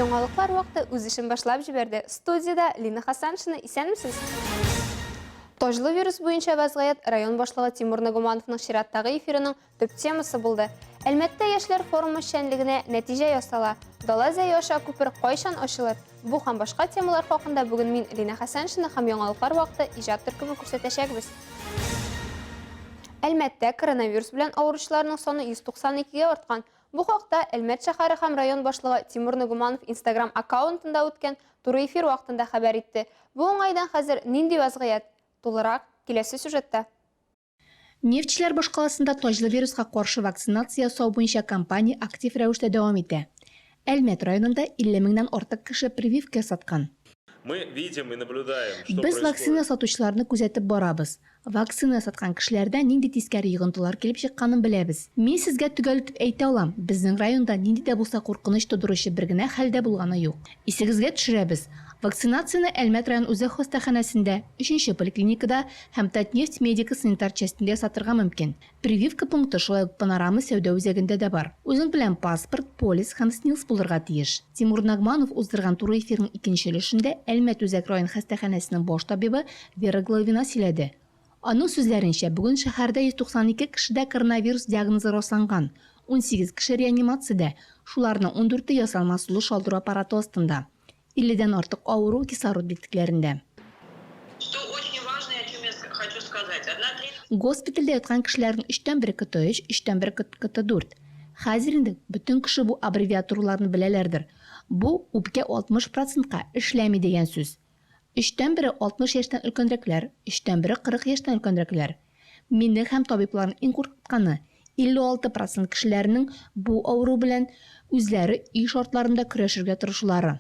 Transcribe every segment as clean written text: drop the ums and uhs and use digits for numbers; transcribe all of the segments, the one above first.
Яңалыклар вакыты үз эшен башлап җибәрде. Студиядә Лина Хасаншина, исәнмесез? Таҗлы вирус буенча вазгыять район башлыгы Тимур Нагумановның чираттагы эфирының төп темасы булды. Әлмәттә яшьләр форумы эшчәнлегенә нәтиҗә ясала. Дала Зәе аша күпер кайчан ачылыр? Бу һәм башка темалар хакында бүген мин, Лина Хәсәншина һәм Яңалыклар вакыты иҗат төркеме күрсәтәчәкбез. Әлмәттә коронавирус белән авыручыларның саны 192 гә арткан. Бу хакта Әлмәт шәһәре һәм район башлыгы Тимур Нагуманов Инстаграм аккаунтында үткән туры эфир вакытында хәбәр итте. Бу уңайдан хәзер нинди вазгыять? Тулырак, киләсе сюжетта. Нефтьчеләр башкаласында таҗлы вируска каршы вакцинация ясау буенча кампания актив рәвештә дәвам итә. Әлмәт районында 50 меңнән артык кеше прививка ясаткан. Мы видим и наблюдаем, что Без вакцина происходит. ясатучыларны күзәтеп барабыз. Вакцина ясаткан кешеләрдә нинди тискәре йогынтылар килеп чыкканын беләбез. Мин сезгә төгәл итеп әйтә алам, безнең районда нинди дә булса куркыныч тудыручы бер генә хәл дә булганы юк. Исегезгә төшерәбез, вакцинацияне Әлмәт район үзәк хастаханәсендә, өченче поликлиникада һәм Татнефть медико-санитар частендә ясатырга мөмкин. Прививка пункты шулай ук Панорама сәүдә үзәгендә дә бар. Үзең белән паспорт, полис һәм СНИЛС булырга тиеш. Тимур Нагманов уздырган туры эфирның икенче өлешендә Әлмәт үзәк район хастаханәсенең баш табибы Вера Головина сөйләде. Аның сүзләренчә, бүген шәһәрдә 192 кешедә коронавирус диагнозы расланган, 18 кеше реанимациядә, шуларның ундүрте ясалма сулыш алдыру аппараты астында. Илледән артык авыру кислород битлекләрендә. Госпитальдә яткан кешеләрнең өчтән бере КТ-өч, өчтән бере КТ-дүрт. Хәзер инде бөтен кеше бу аббревиатураларны беләләрдер. Бу, үпкә 60 процентка эшләми дигән сүз. Өчтән бере 60 яшьтән өлкәнрәкләр, өчтән бере 40 яшьтән өлкәнрәкләр. Мине һәм табибларны иң куркытканы, 56 процент кешеләрнең бу авыру белән үзләре өй шартларында көрәшергә тырышулары.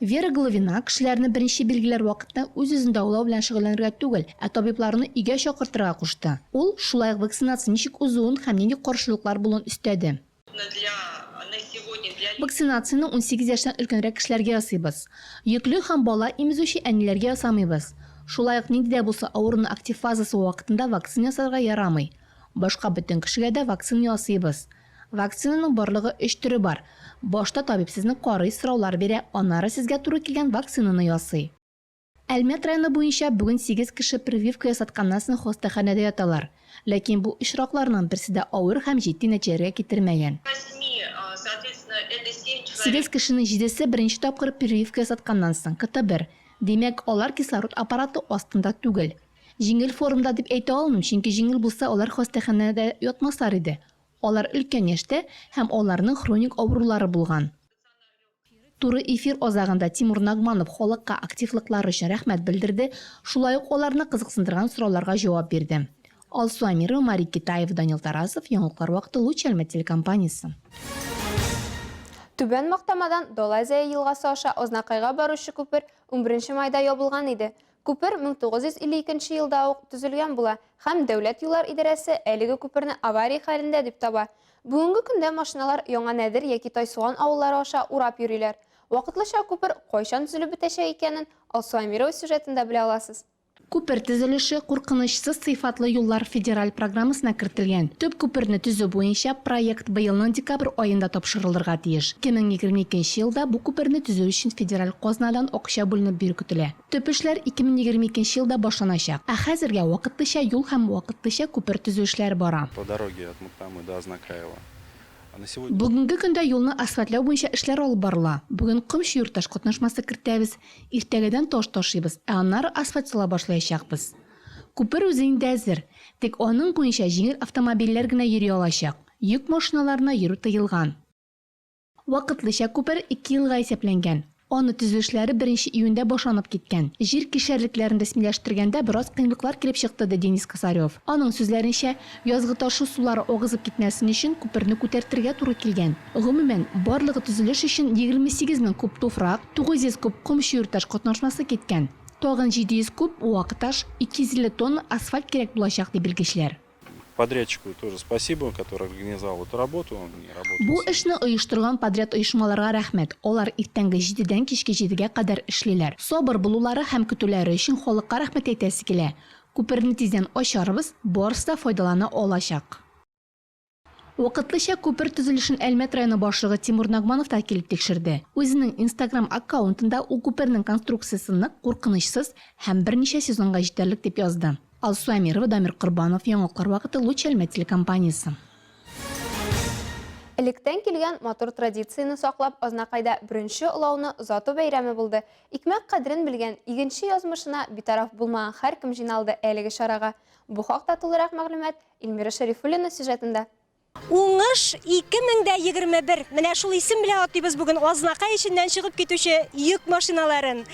Вера Головина кешеләрне беренче билгеләр вакытта үз-үзен дәвалау белән шөгыльләнергә түгел, ә табибларны өйгә чакыртырга кушты. Ул, шулай ук, вакцинация ничек узуын һәм нинди каршылыклар булуын өстәде. Вакцинацияне 18 яшьтән өлкәнрәк кешеләргә ясыйбыз. Йөкле һәм бала имезүче әниләргә ясамыйбыз. Шулай ук нинди дә булса авыруның актив фазасы вакытында вакцина ясарга ярамый. Башка бөтен кешегә дә вакцина ясыйбыз. Вакцинаның барлыгы өч төре бар. Башта табиб сезне карый, сораулар бирә, аннары сезгә туры килгән вакцинаны ясый. Әлмәт районы буенча бүген сигез кеше прививка ясатканнан соң хастаханәдә яталар. Ләкин бу очракларның берсе дә авыр һәм җитди нәтиҗәләргә китермәгән. Сигез кешенең җидесе беренче тапкыр прививка ясатканнан соң, КТ-бер. Димәк, алар кислород аппараты астында түгел. Җиңел формда дип әйтә алмыйм, чөнки җиңел булса, алар хастаханәдә ятмаслар иде. Алар өлкән яшьтә һәм аларның хроник авырулары булган. Туры эфир азагында Тимур Нагманов халыкка активлыклары өчен рәхмәт белдерде, шулай ук аларны кызыксындырган сорауларга җавап бирде. Алсу Әмирова, Мария Китаева, Данил Тарасов, Яңалыклар вакыты, Луч Әлмәт телекомпаниясе. Түбән Мактамадан Дала Зәе елгасы аша Азнакайга баручы күпер унберенче майда ябылган иде. Күпер 1952 нче елда ук төзелгән була һәм Дәүләт юллар идарәсе әлеге күперне авария хәлендә дип таба. Бүгенге көндә машиналар Яңа Нәдер яки Тайсуган авыллары аша урап йөриләр. Вакытлыча күпер кайчан төзелеп бетәчәк икәнен Алсу Әмирова сюжетында белә аласыз. Күпер төзелеше Куркынычсыз сыйфатлы юллар федераль программасына кертелгән. Төп күперне төзү буенча проект быелның декабрь аенда тапшырылырга тиеш. 2022 нче елда бу күперне төзү өчен федераль казнадан акча бүленеп бирү көтелә. Төп эшләр 2022 нче елда башланачак. Ә хәзергә вакытлыча юл һәм вакытлыча күпер төзү эшләре бара. По дороге от Мактамы до Азнакаево. На сегодня. Бүгенге көндә юлны асфальтлау буенча эшләр алып барыла. Бүген ком-чуерташ катнашмасы кертәбез, иртәгәдән таш ташыйбыз, ә аннары асфальт сала башлаячакбыз. Күпер үзе инде әзер. Тик аның буенча җиңел автомобильләр генә йөри алачак. Йөк машиналарына йөрү тыелган. Вакытлыча күпер ике елга исәпләнгән. Аны төзү эшләре беренче июньдә башланып киткән. Җир кишәрлекләрен рәсмиләштергәндә бераз кыенлыклар килеп чыкты, ди Денис Косарев. Аның сүзләренчә, язгы ташу сулары агызып китмәсен өчен күперне күтәртергә туры килгән. Гомумән, барлыгы төзелеш өчен 28 мең куб туфрак, 900 куб ком-чуерташ катнашмасы киткән. Тагын 700 куб вак таш, 250 тонна асфальт кирәк булачак, ди белгечләр. Подрядчику тоже спасибо, который организовал эту работу. Он не работал Бу с ним. эшне оештырган подряд оешмаларга рәхмәт. Алар иртәнге җидедән кичке җидегә кадәр эшлиләр. Сабыр булулары һәм көтүләре өчен халыкка рәхмәт әйтәсе килә. Күперне тиздән ачарбыз, барысы да файдалана алачак. Вакытлыча күпер төзелешен Әлмәт районы башлыгы Тимур Нагманов та килеп тикшерде. Үзенең Instagram аккаунтында ул күпернең конструкциясе нык, куркынычсыз һәм берничә сезонга җитәрлек дип язды. Алсу Әмирова, Дамир Корбанов, Яңалыклар вакыты, Луч Әлмәт телекомпаниясе. Электән килгән матур традицияне саклап, Азнакайда беренче олауны озату бәйрәме булды. Икмәк кадерен белгән, игенче язмышына битараф булмаган һәркем җыйналды әлеге чарага. Бу хакта тулырак мәгълүмат Эльмира Шәрифуллина сюжетында. Уңыш 2021! Менә шул исем белән атыйбыз бүген Азнакай эченнән чыгып китүче йөк машиналарын.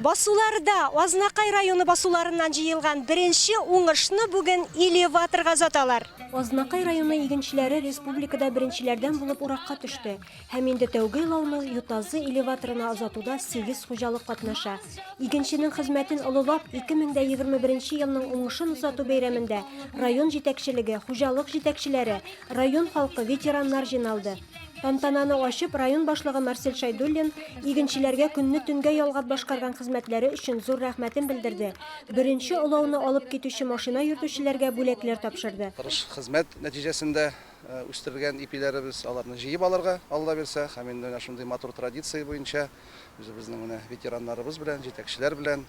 Басуларда, Азнакай районы басуларыннан җыелган беренче уңышны бүген элеваторга озаталар. Азнакай районы игенчеләре республикада беренчеләрдән булып уракка төште. Һәм инде тәүге лауны Ютазы элеваторына озатуда сигез хуҗалык катнаша. Игенченең хезмәтен олылап, 2021 нче елның уңышын озату бәйрәмендә район җитәкчелеге, хуҗалык җитәкчеләре, район халкы, ветераннар җыйналды. Тантананы ачып, район башлыгы Марсель Шәйдуллин игенчеләргә көнне төнгә ялгап башкарган хезмәтләре өчен зур рәхмәтен белдерде, беренче олауны алып китүче машина йөртүчеләргә бүләкләр тапшырды. Тырыш хезмәт нәтиҗәсендә Үстерелгән ипиләребез, аларны җыеп алырга, Алла бирсә, һәм инде менә шундый матур традиция буенча үзебезнең менә ветераннарыбыз белән, җитәкчеләр белән,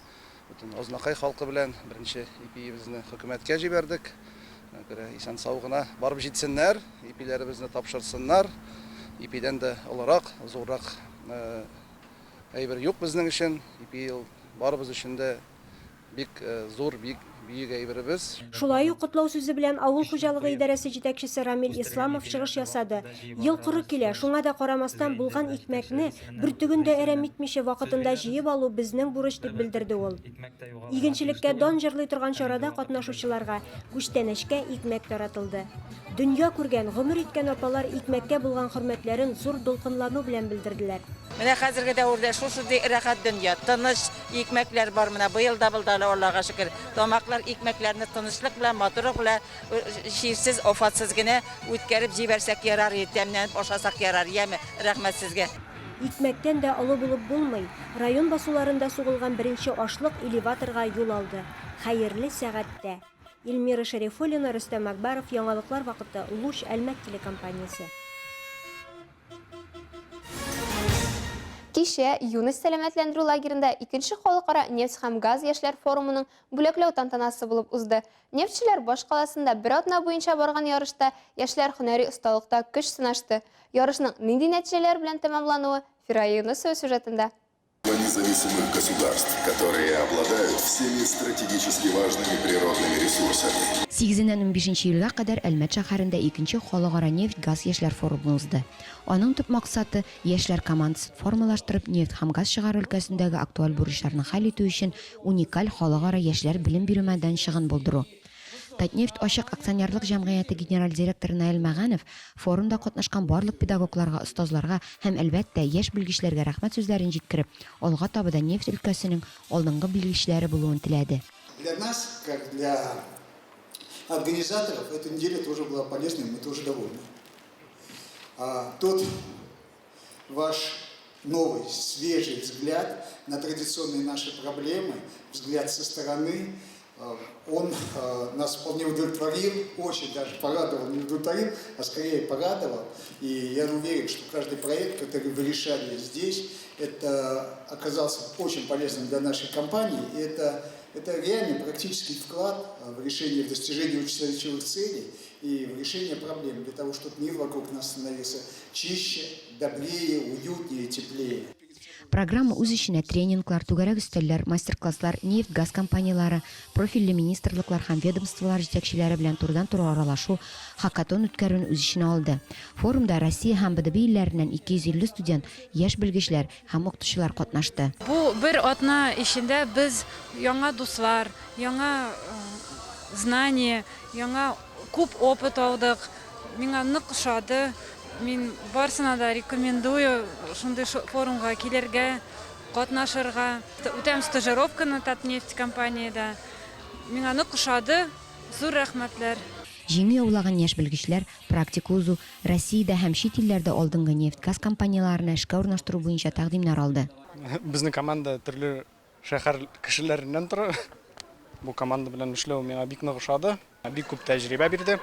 бөтен Азнакай халкы белән беренче ипиебезне хөкүмәткә җибәрдек. Шуңа күрә исән-сау гына барып җитсеннәр, ипиләребезне тапшырсыннар. Ипидән дә олырак, зуррак әйбер юк безнең өчен. Ипи ул барыбыз өчен дә Бик зур, бик бөек әйберебез. Шулай ук котлау сүзе белән авыл хуҗалыгы идарәсе җитәкчесе Рамил Исламов чыгыш ясады. Ел коры килә, шуңа да карамастан, булган икмәкне, бөртеген дә әрәм итмичә, вакытында җыеп алу, безнең бурыч, дип белдерде ул. Игенчелеккә дан җырлый торган чарада катнашучыларга күчтәнәчкә икмәк таратылды. Дөнья күргән, гомер иткән апалар икмәккә булган хөрмәтләрен зур дулкынлану белән белдерделәр. Менә хәзерге дәвердә шушындый рәхәт дөнья, тыныч икмәкләр бар менә. Быел да булды әле, Аллага шөкер. Тамаклар икмәкләрне тынычлык белән, матурлык белән, чирсез, афәтсез генә үткәреп җибәрсәк ярар иде, тәмләнеп ашасак ярар, яме. Рәхмәт сезгә. Икмәктән дә олы булып булмый. Район басуларында сугылган беренче ашлык элеваторга юл алды. Хәерле сәгатьтә! Эльмира Шәрифуллина, Рөстәм Акбаров, Яңалыклар вакыты, Луч, Әлмәт телекомпаниясе. Кичә Юность сәламәтләндерү лагеренда икенче халыкара нефть һәм газ яшьләр форумының бүләкләү тантанасы булып узды. Нефтьчеләр баш каласында бер атна буенча барган ярышта яшьләр һөнәри осталыкта көч сынашты. Ярышның нинди нәтиҗәләр белән тәмамлануы Фирая Юнысова сюжетында. Независимых государств, которые обладают всеми стратегически важными природными ресурсами. Сигезеннән унбишенче июльгә кадәр Әлмәт шәһәрендә икенче Халыкара нефть-газ яшьләр форумы узды. Аның төп максаты, яшьләр командасын формалаштырып, нефть һәм газ чыгару өлкәсендәге актуаль бурычларны хәл итү өчен уникаль халыкара яшьләр белем бирү мәйданчыгын булдыру. Татнефть ачык акционерлык җәмгыяте генераль директоры Наил Мәганов форумда катнашкан барлык педагогларга, остазларга һәм, әлбәттә, яшь белгечләргә рәхмәт сүзләрен җиткереп, алга таба да нефть өлкәсенең алдынгы белгечләре булуын теләде. Для нас, как для организаторов, эта неделя тоже была полезной, мы тоже довольны. Тот ваш новый, свежий взгляд на традиционные наши проблемы, взгляд со стороны, он нас вполне удовлетворил, очень даже порадовал, не удовлетворил, а скорее порадовал. И я уверен, что каждый проект, который вы решали здесь, это оказался очень полезным для нашей компании. И это, это реальный практический вклад в решение, в достижение устойчивых целей и в решение проблем, для того, чтобы мир вокруг нас становился чище, добрее, уютнее, теплее. Программа үз эченә тренинглар, түгәрәк өстәлләр, мастер-класслар, нефть-газ компанияләре, профильле министрлыклар һәм ведомстволар җитәкчеләре белән турыдан-туры аралашу, хакатон үткәрүне үз эченә алды. Форумда Россия һәм БДБ илләреннән 250 студент, яшь белгечләр һәм укытучылар катнашты. Бу бер атна эчендә без яңа дуслар, яңа знание, яңа күп опыт алдык. Миңа нык ошады. Мин барсына да рекомендую шундый форумга килергә, катнашырга. Үтәм стажировканы Татнефть компаниядә. Миңа нык ошады. Зур рәхмәтләр. Җиңү яулаган яшь белгечләр практика узу, Россиядә һәм чит илләрдә алдынгы нефть-газ компанияләренә эшкә урнаштыру буенча тәкъдимнәр алды. Безнең команда төрле шәһәр кешеләреннән тора. Бу команда белән эшләү миңа бик нык ошады. Бик күп тәҗрибә бирде.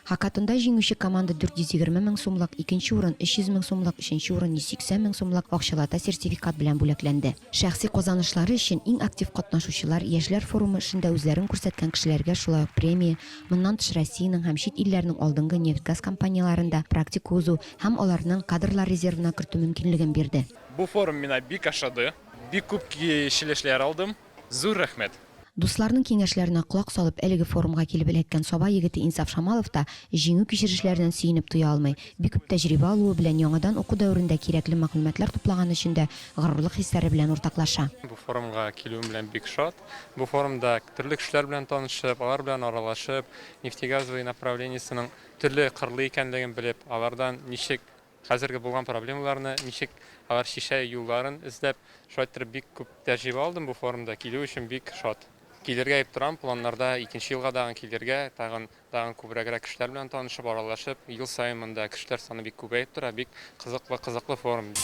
Хакатонда җиңүче команда 420 мең сумлык, икенче урын, 300 мең сумлык, өченче урын 180 мең сумлык акчалата сертификат белән бүләкләнде. Шәхси казанышлары өчен иң актив катнашучылар, яшьләр форумы эшендә үзләрен күрсәткән кешеләргә шулай ук премия, моннан тыш Россиянең һәм чит илләрнең алдынгы нефть-газ компанияләрендә практика узу һәм аларның кадрлар резервына кертү мөмкинлеген бирде. Бу форум мина бик ошады. Бик күп килешләр алдым. Зур рәхмәт! Дусларының киңәшләренә колак салып, әлеге форумга килеп эләккән Саба егете Инсаф Шамалов та җиңү кичерешләреннән сөенеп туя алмый. Бик күп тәҗрибә алуы белән яңадан уку дәверендә кирәкле мәгълүматлар туплаганы өчен дә горурлык хисләре белән уртаклаша. Бу форумга килүем белән бик шат. Бу форумда төрле кешеләр белән танышып, алар белән аралашып, нефтегазовый направлениесенең төрле кырлы икәнлеген белеп, алардан ничек Хәзерге булган проблемаларны ничек алар чишә юлларын эзләп, шулай иттереп бик күп тәҗрибә алдым бу форумда, килү өчен бик шат. Килергә дип торам, планнарда икенче елга тагын килергә, тагын тагын күбрәгрәк кешеләр белән танышып, аралашып, ел саен монда кешеләр саны бик күбәеп тора, бик кызыклы, кызыклы форум.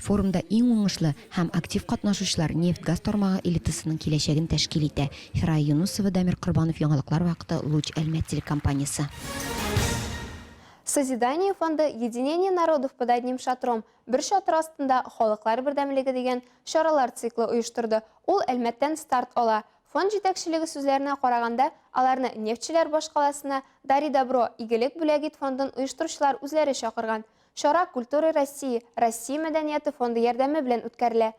Форумда иң уңышлы һәм актив катнашучылар нефть-газ тармагы элитасының киләчәген тәшкил итә. Фирая Юнусова, Дамир Корбанов, Яңалыклар вакыты, Луч Әлмәт телекомпаниясе. Созидание фонды Единение народов под одним шатром, Бер чатыр астында халыклар бердәмлеге дигән чаралар циклы оештырды. Ул Әлмәттән старт ала. Фонд җитәкчелеге сүзләренә караганда, аларны нефтьчеләр башкаласына Дари добро, Игелек бүләк ит фондын оештыручылар үзләре чакырган. Чара Культуры России Россия мәдәнияте фонды ярдәме белән үткәрелә.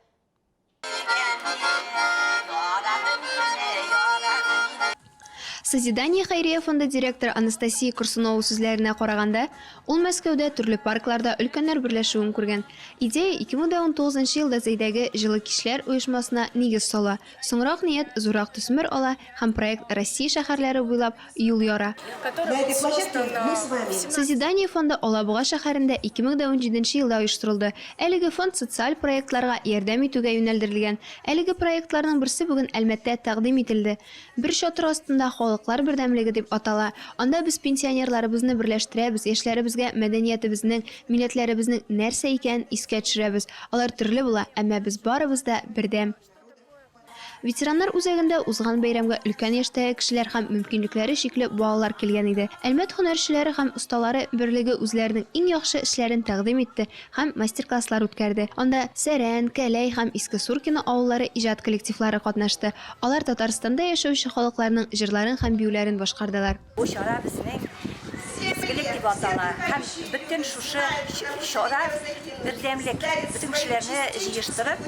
Созидание хәйрия фонды директоры Анастасия Корсунова сүзләренә караганда, ул Мәскәүдә төрле паркларда өлкәннәр берләшүен күргән. Идея 2019 елда Зәйдәге Җылы кичләр оешмасына нигез сала. Соңрак ният зуррак төсмер ала һәм проект Россия шәһәрләре буйлап юл яра. Созидание фонды Алабуга шәһәрендә 2017 елда оештырылды. Әлеге фонд социаль проектларга ярдәм итүгә юнәлдерелгән. Әлеге проектларның берсе бүген Әлмәттә тәкъдим ителде. Бер чатыр астында халыклар бердәмлеге дип атала. Анда без пенсионерларыбызны берләштерәбез, яшьләребезгә мәдәниятебезнең, милләтләребезнең нәрсә икәнен искә төшерәбез. Алар төрле була, әмма без барыбыз да бердәм. Ветераннар үзәгендә узган бәйрәмгә өлкән яшьтәге кешеләр һәм мөмкинлекләре чикле балалар килгән иде. Әлмәт һөнәрчеләре һәм осталары берлеге үзләренең иң яхшы эшләрен тәкъдим итте һәм мастер-класслар үткәрде. Анда Сәрән, Кәләй һәм Иске Суркино авыллары иҗат коллективлары катнашты. Алар Татарстанда яшәүче халыкларның җырларын һәм биюләрен башкардылар. Бу чара безнең Изгелек дип атала һәм бөтен шушы чара бердәмлек, бөтен кешеләрне җыештырып,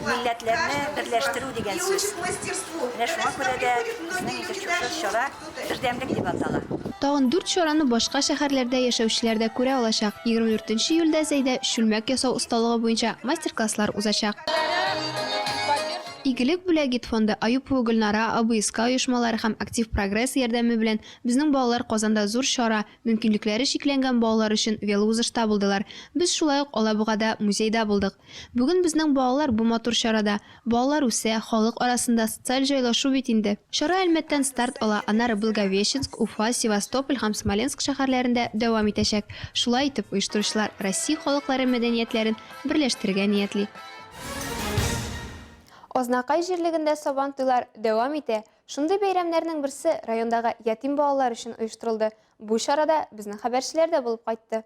милләтләрне берләштерү дигән сүз. Менә шуңа күрә дә безнең инде шушы чара Бердәмлек дип атала. Тагын дүрт чараны башка шәһәрләрдә яшәүчеләр дә күрә алачак. 24 нче июльдә Зәйдә чүлмәк ясау осталыгы буенча мастер-класслар узачак. Игелек бүләк ит фонды, Аюпова Гөлнара, АБСК оешмалары һәм Актив Прогресс ярдәме белән безнең балалар Казанда зур чара, мөмкинлекләре чикләнгән балалар өчен велоузышта булдылар. Без шулай ук Алабугада музейда булдык. Бүген безнең балалар бу матур чарада. Балалар үсә, халык арасында социаль җайлашу бит инде. Чара Әлмәттән старт ала, аннары Благовещенск, Уфа, Севастополь һәм Смоленск шәһәрләрендә дәвам итәчәк. Шулай итеп, оештыручылар Россия халыклары мәдәниятләрен берләштерергә ниятли. Азнакай җирлегендә Сабантуйлар дәвам итә. Шундый бәйрәмнәрнең берсе райондагы ятим балалар өчен оештырылды. Бу чарада безнең хәбәрчеләр дә булып кайтты.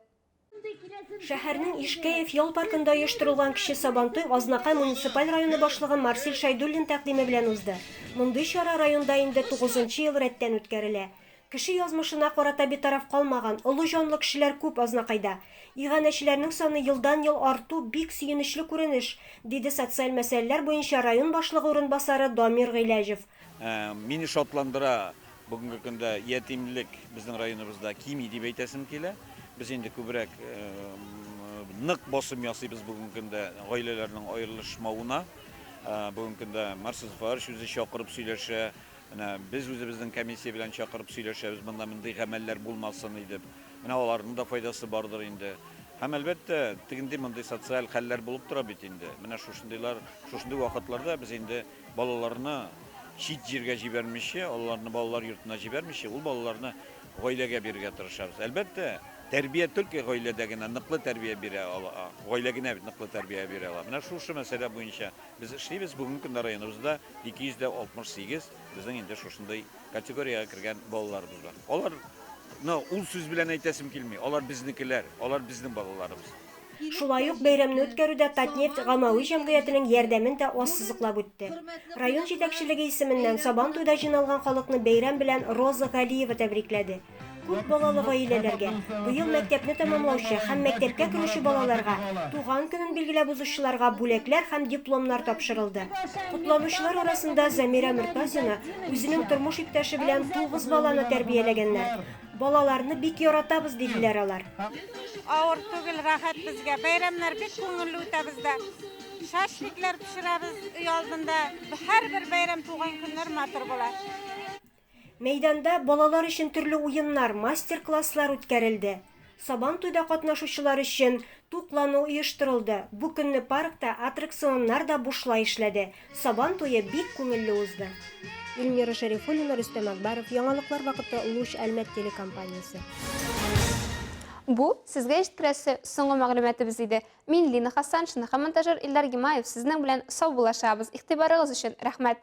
Шәһәрнең Ишкәев ял паркында оештырылган кече Сабантуй Азнакай муниципаль районы башлыгы Марсель Шәйдуллин тәкъдиме белән узды. Мондый чара районда инде тугызынчы ел рәттән үткәрелә. Кеше язмышына карата битараф калмаган, олы җанлы кешеләр күп Азнакайда. Иганәчеләрнең саны елдан-ел арту бик сөенечле күренеш, диде социаль мәсьәләләр буенча район башлыгы урынбасары Дамир Гыйләҗев. Мине шатландыра, бүгенге көндә ятимлек безнең районыбызда кими дип әйтәсем килә. Без инде күбрәк нык басым ясыйбыз бүгенге көндә гаиләләрнең аерылышмавына. Бүгенге көндә Марсель Зөфәрович үзе чакырып сөйләшә. Менә без үзебезнең комиссия белән чакырып сөйләшәбез, монда мондый гамәлләр булмасын иде. Менә аларның да файдасы бардыр инде. Һәм, әлбәттә, тегенди-мондый социаль хәлләр булып тора бит инде. Менә шушындыйлар, шушындый вакытларда без инде балаларны чит җиргә җибәрмичә, аларны балалар йортына җибәрмичә, ул балаларны гаиләгә бирергә тырышабыз. Әлбәттә, Тәрбия только гаиләдә генә ныклы тәрбия бирә ала, гаилә генә бит ныклы тәрбия бирә ала. Менә шушы мәсьәлә буенча без эшлибез. Бүгенге көндә районыбызда 268 безнең инде шушындый категориягә кергән балаларыбыз бар. Алар ны ул сүз белән әйтәсем килми, алар безнекеләр, алар безнең балаларыбыз. Шулай ук бәйрәмне үткәрүдә Татнефть гаммәви җәмгыятенең ярдәмен дә ассызыклап үтте. Район җитәкчелеге исеменнән Сабантуйда җыйналган халыкны бәйрәм белән Роза Галиева тәбрикләде. Күп балалы гаиләләргә, быел мәктәпне тәмамлаучы һәм мәктәпкә керүче балаларга, туган көнен билгеләп узучыларга бүләкләр һәм дипломнар тапшырылды. Котланучылар арасында Замирә Мортазина үзенең тормыш иптәше белән тугыз баланы тәрбияләгәннәр. Балаларны бик яратабыз, диделәр алар. Авыр түгел, рәхәт безгә. Бәйрәмнәр бик күңелле үтә бездә. Шашлыклар пешерәбез өй алдында. Һәрбер бәйрәм, туган көннәр матур була. Мәйданда балалар өчен төрле уеннар, мастер-класслар үткәрелде. Сабантуйда катнашучылар өчен туклану оештырылды. Бу көнне паркта аттракционнар да бушлай эшләде. Сабан туе бик күңелле узды. Эльмира Шәрифуллина, Рөстәм Акбаров, Яңалыклар вакыты, Луч Әлмәт телекомпаниясе. Бу, сезгә ишеттерәсе соңгы мәгълүматыбыз иде. Мин Лина Хасаншина һәм монтажер Илдар Гимаев сезнең белән саубуллашабыз. Игътибарыгыз өчен рәхмәт.